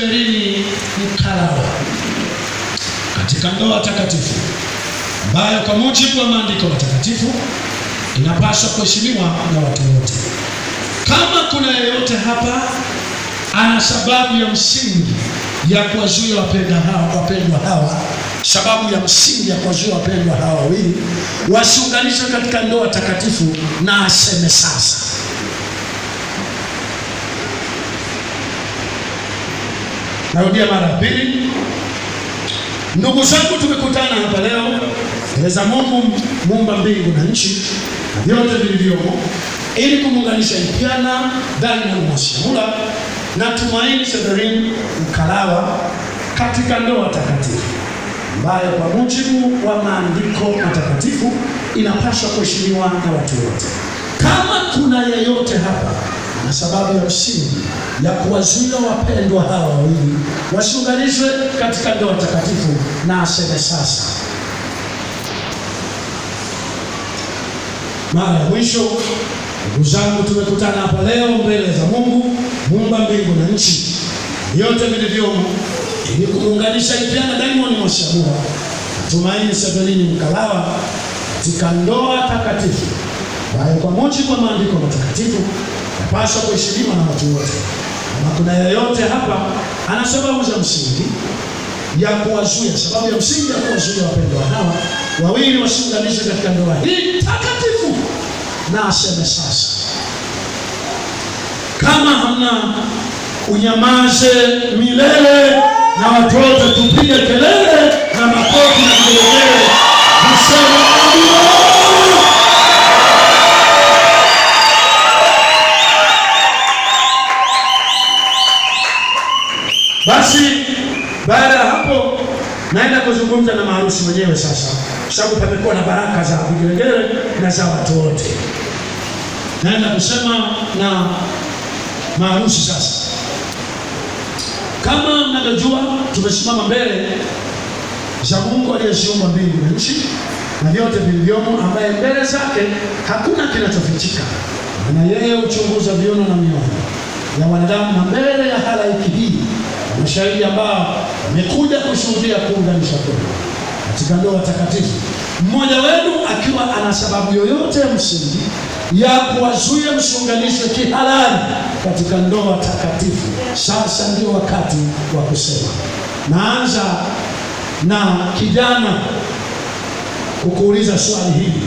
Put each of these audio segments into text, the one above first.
Severini Mkalawa katika ndoa takatifu ambayo kwa mujibu wa maandiko matakatifu inapaswa kuheshimiwa na watu wote. Kama kuna yeyote hapa ana sababu ya msingi ya kuwazuia wapendwa hawa, sababu ya msingi ya kuwazuia wapendwa hawa wawili wasiunganishwe katika ndoa takatifu, na aseme sasa. Narudia mara pili. Ndugu zangu, tumekutana hapa leo mbele za Mungu muumba mbingu na nchi na vyote vilivyomo, ili kumuunganisha Ipyana Diamond Mwashiamula na Tumaini Severini Mkalawa katika ndoa takatifu ambayo kwa mujibu wa maandiko matakatifu inapaswa kuheshimiwa na watu wote. Kama kuna yeyote hapa na sababu ya msingi ya kuwazuia wapendwa hawa wawili wasiunganishwe katika ndoa takatifu, na aseme sasa. Mara ya mwisho, ndugu zangu, tumekutana hapa leo mbele za Mungu muumba mbingu na nchi yote vilivyomo, ili kumuunganisha Ipyana Diamond Mwashiamula na Tumaini Severini Mkalawa katika ndoa takatifu ambayo kwa mujibu wa maandiko matakatifu inapaswa kuheshimiwa na watu wote. Kama kuna yeyote hapa ana sababu za msingi ya kuwazuia, sababu ya msingi ya kuwazuia wapendwa hawa wawili wasiunganishwe katika ndoa hii takatifu, na aseme sasa. Kama hamna, unyamaze milele na watu wote tupige kelele na makofi na vigelegele, tuseme amina. Basi baada ya hapo naenda kuzungumza na maharusi mwenyewe sasa, sababu pamekuwa na baraka za vigelegele na za watu wote. Naenda kusema na maharusi sasa. Kama mnavyojua, tumesimama mbele za Mungu aliyeziumba mbingu na nchi na vyote vilivyomo, ambaye mbele zake hakuna kinachofichika, na yeye huchunguza viuno na mioyo ya wanadamu, na mbele ya halaiki hii mashahidi ambao wamekuja kushuhudia kuunganisha kwenu katika ndoa takatifu. Mmoja wenu akiwa ana sababu yoyote ya msingi ya kuwazuia msiunganishwe kihalali katika ndoa takatifu, sasa ndio wakati wa kusema. Naanza na kijana kukuuliza swali hili,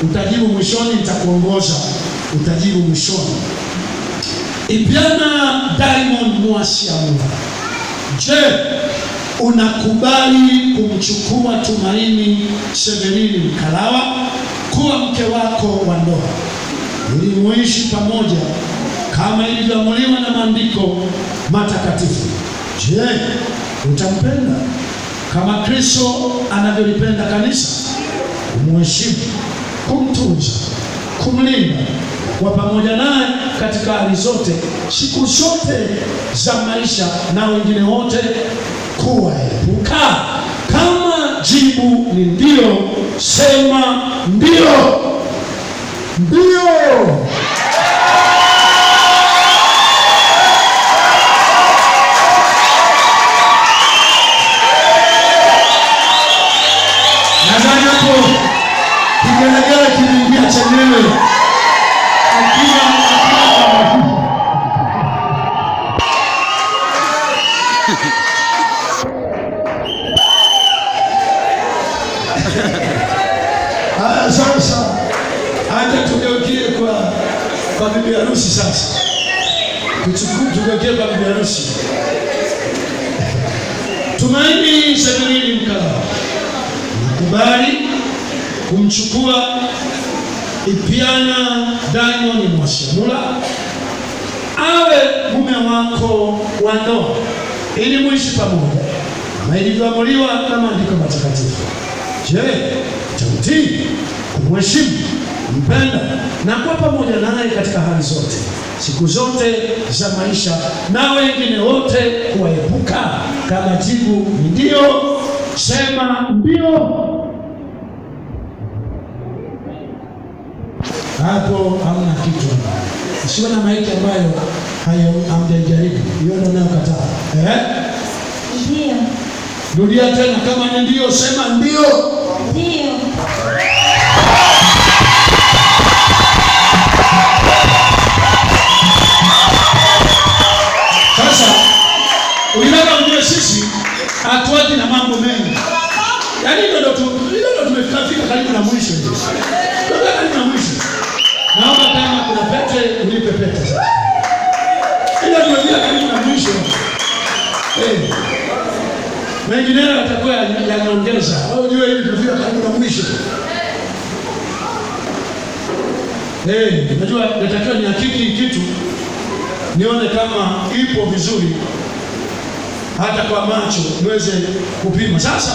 utajibu mwishoni, nitakuongoza, utajibu mwishoni. Ipyana Diamond Mwashiamula, je, unakubali kumchukua Tumaini Severini Mkalawa kuwa mke wako wa ndoa ili muishi pamoja kama ilivyoamuliwa na maandiko matakatifu? Je, utampenda kama Kristo anavyolipenda kanisa, kumheshimu, kumtunza, kumlinda, kwa pamoja naye katika hali zote, siku zote za maisha, na wengine wote kuwaepuka? Kama jibu ni ndio, sema ndio. Ndio. Nadhani hapo kigelegele kiliingia chenyewe. Sasa hata tugeukie kwa bibi harusi sasa. Tugeukie kwa bibi harusi. Tumaini Severini Mkalawa, nakubali kumchukua Ipyana Diamond Mwashiamula awe mume wako wa ndoa ili muishi pamoja kama ilivyoamuliwa na maandiko matakatifu. Je, utamtii, kumheshimu, kumpenda na kuwa pamoja naye katika hali zote, siku zote za maisha, na wengine wote kuwaepuka? Kama jibu ni ndio, sema ndio. Hapo hamna kitu. Usiwe na maiki ambayo Hayo hamjajaribu. Hiyo ndio nayokataa. Ndio. Rudia tena, kama ni ndio sema ndio. Ndio. Sasa ulitaka ujue sisi hatuaji na mambo mengi. Yaani ndio tumefika karibu na mwisho hivi. Ndio karibu na mwisho. Naomba kama kuna pete unipe pete sasa. Ila tumefika karibu na mwisho. Mengineyo yatakuwa yanaongeza. Wewe ujue hivi tumefika karibu na mwisho. Unajua natakiwa nihakiki kitu nione kama ipo vizuri hata kwa macho niweze kupima. Sasa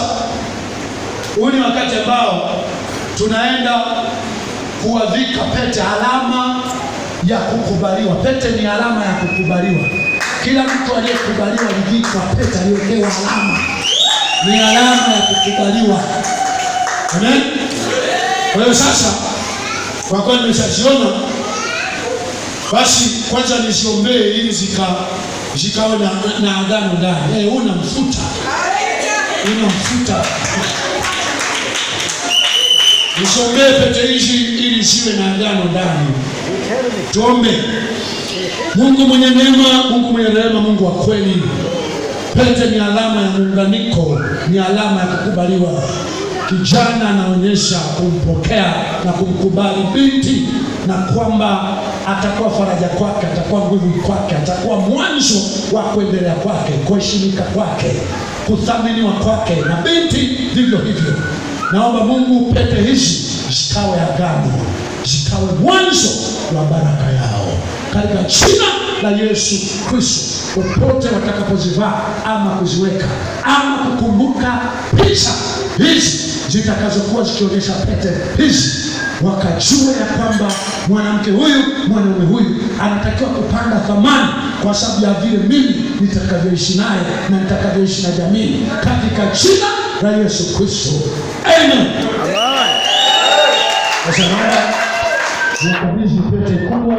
huu ni wakati ambao tunaenda kuwavika pete, alama ya kukubaliwa. Pete ni alama ya kukubaliwa. Kila mtu aliyekubaliwa alivikwa pete, aliwekewa alama. Ni alama ya kukubaliwa. Amen. Kwa hiyo sasa, kwa kuwa nimeshaziona, basi kwanza nisiombee ili zikawe na agano ndani. Unamfuta. Unamfuta. Nisiombee pete hizi ili ziwe na agano ndani. Tuombe. Mungu mwenye neema, Mungu mwenye rehema, Mungu wa kweli. Pete ni alama ya muunganiko, ni alama ya kukubaliwa. Kijana anaonyesha kumpokea na kumkubali binti, na kwamba atakuwa faraja kwake, atakuwa nguvu kwake, atakuwa mwanzo wa kuendelea kwake, kuheshimika kwake, kuthaminiwa kwake, na binti vivyo hivyo. Naomba Mungu pete hizi zikawe agano, zikawe mwanzo wa baraka yao, katika jina la Yesu Kristo. Popote watakapozivaa ama kuziweka ama kukumbuka picha hizi zitakazokuwa zikionyesha pete hizi, wakajua ya kwamba mwanamke huyu, mwanaume huyu anatakiwa kupanda thamani kwa sababu ya vile mimi nitakavyoishi naye na nitakavyoishi na jamii, katika jina la Yesu Kristo. Amen. Sasa naomba nikabidhi pete kubwa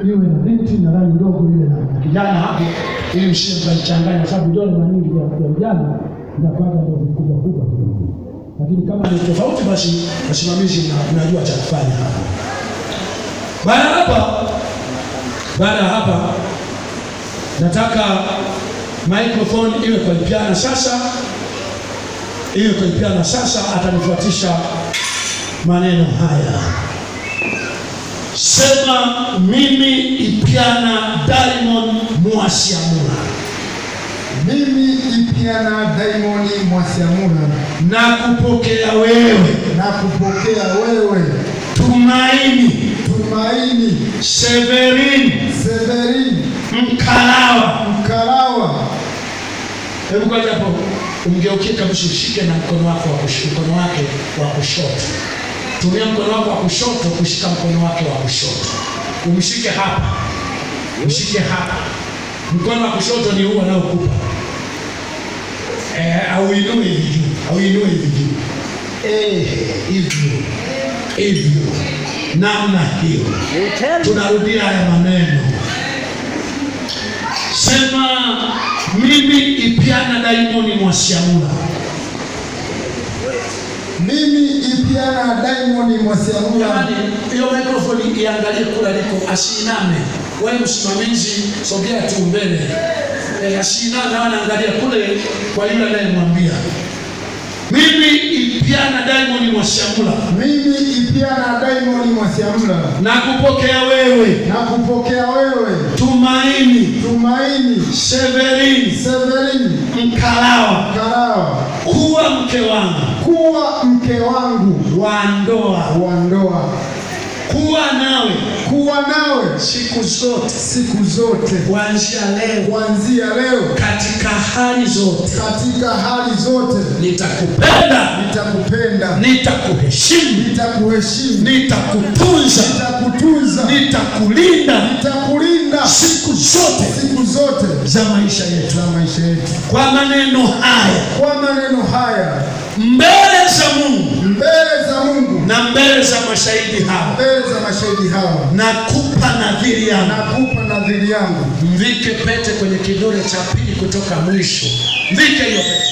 iwe na binti na rangi ndogo iwe na kijana hapo, ili msije mkaichanganya, sababu vidole mara nyingi vya vijana vinakuwa ndio vikubwa kubwa kidogo. Lakini kama ni tofauti basi wasimamizi mnajua cha kufanya hapo. Baada hapa nataka microphone iwe kwa Ipiana sasa. Iwe kwa Ipiana sasa, atanifuatisha maneno haya. Sema, mimi Ipiana Diamond Mwasiamura. Mimi Ipiana Diamond Mwasiamura na kupokea wewe, na kupokea wewe Tumaini, Tumaini Severin, Severin Mkalawa, Mkalawa. Hebu kwanza hapo umgeukie kabisa, ushike na mkono wako wa kushoto, mkono wake wa kushoto. Tumia mkono wako wa kushoto kushika mkono wake wa kushoto. Umshike hapa. Umshike hapa. Mkono wa kushoto ni huu anaokupa. Auinue hivi juu. Auinue hivi juu. Hivyo. Hivyo. Namna hiyo. Tunarudia haya maneno. Sema, mimi Ipiana Diamond Mwasiamura. Mimi Ipiana Diamond Mwasiamura. Jamani, hiyo microphone iangalie kula liko, asiiname. Wewe msimamizi sogea tu mbele. Asiiname, anaangalia kule kwa yule anayemwambia. Mimi Ipiana Diamond Mwasiamura. Mimi Ipiana Diamond Mwasiamura. Na kupokea wewe. Na kupokea wewe. Tumaini. Tumaini. Severin. Severin. Mkalawa. Mkalawa. Kuwa mke wangu. Kuwa mke wangu. Wa ndoa. Wa ndoa. Kuwa nawe. Kuwa nawe. Siku zote. Siku zote. Kuanzia leo. Kuanzia leo. Katika hali zote. Katika hali zote. Nitakupenda. Nitakupenda. Nitakuheshimu. Nitakuheshimu. Nitakutunza. Nitakutunza. Nitakulinda. Nitakulinda. Siku zote. Siku zote za maisha yetu. Za maisha yetu. Kwa maneno haya. Kwa maneno haya. Mbele za Mungu. Mbele za Mungu. na mbele za mashahidi hawa, mbele za mashahidi hawa, nakupa nadhiri yangu, nakupa nadhiri yangu. Mvike pete kwenye kidole cha pili kutoka mwisho. Mvike hiyo pete.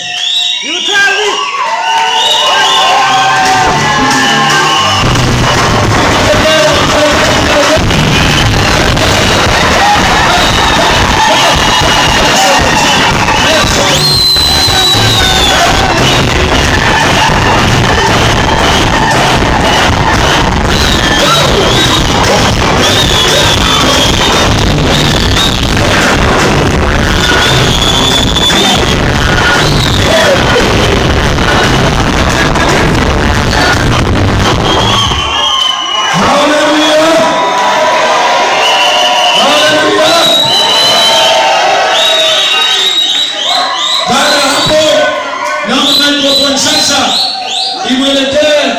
Imwelekee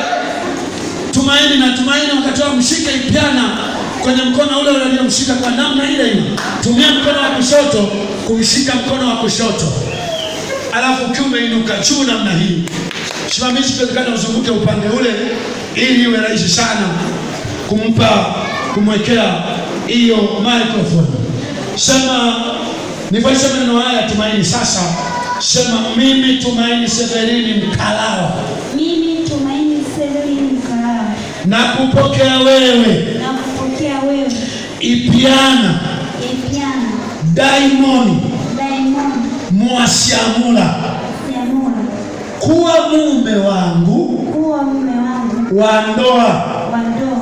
Tumaini, na Tumaini wakati wa mshike Ipyana kwenye mkono ule ule aliyomshika kwa namna ile ile. Tumia mkono wa kushoto kumshika mkono wa kushoto, alafu ukiwa umeinuka juu namna hii, simamishi pezekana uzunguke upande ule ili iwe rahisi sana kumpa kumwekea hiyo microphone. Sema, nivaishe maneno haya Tumaini sasa. Sema, mimi Tumaini Severini Mkalawa, mimi Tumaini Severini Mkalawa, nakupokea wewe, nakupokea wewe, Ipyana, Ipyana Diamond, Diamond Mwasiamula, Mwasiamula, kuwa mume wangu, kuwa mume wangu wa ndoa, wa ndoa,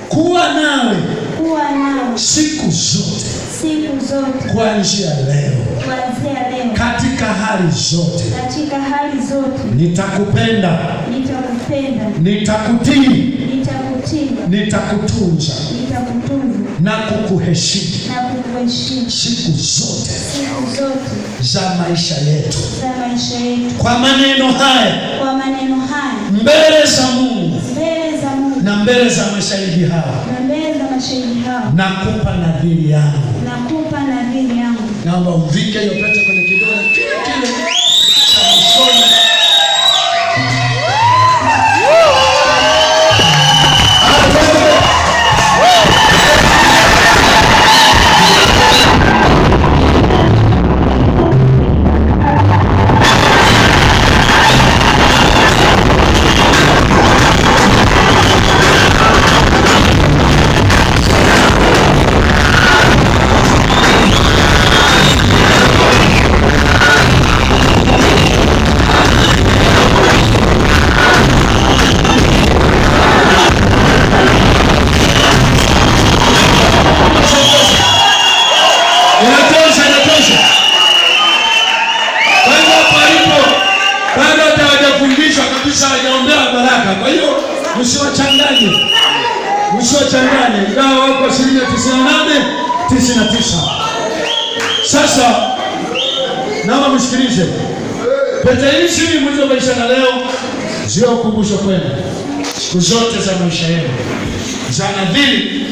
kuwa nawe, kuwa nawe siku zote, siku zote, kuanzia leo, kuanzia leo, katika hali zote, katika hali zote, nitakupenda, nitakupenda, nitakutii, nitakutii, nitakutunza, nitakutunza, na kukuheshimu, na kukuheshimu siku zote, siku zote za maisha yetu, za maisha yetu. Kwa maneno haya, kwa maneno haya, mbele za Mungu, mbele za Mungu, na mbele za mashahidi hawa, na mbele za mashahidi hawa, nakupa nadhiri yangu, nakupa nadhiri yangu. Naomba uvike hiyo pete kwenye kidole kile kile cha mwishoni. Kwa hiyo msiwachanganye, msiwachanganye, ingawa wako 98 99. Sasa naomba msikilize. Pete hizi mlizovalishana leo ziwe ukumbusho kwenu siku zote za maisha yenu, za nadhiri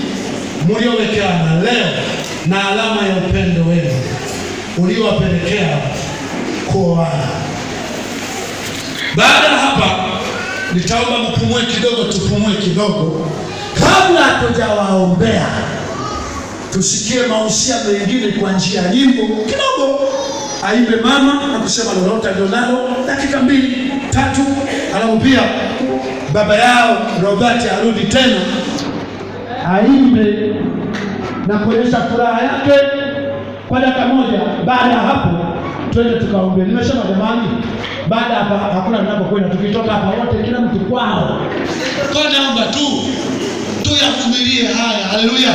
mliowekeana leo na alama ya upendo wenu uliowapelekea kuoana. Baada hapa nitaomba mpumue kidogo, tupumue kidogo kabla hatujawaombea, tusikie mausia mengine kwa njia ya nyimbo kidogo. Aimbe mama na kusema lolote alilonalo dakika 2 3, alafu pia baba yao Robert arudi tena aimbe na kuonyesha furaha yake kwa dakika 1. Baada hapo twende tukaombe. Nimesema jamani, baada hapa hakuna tunapokwenda, tukitoka hapa wote kila mtu kwao. Kwa naomba tu tuyavumilie haya. Haleluya.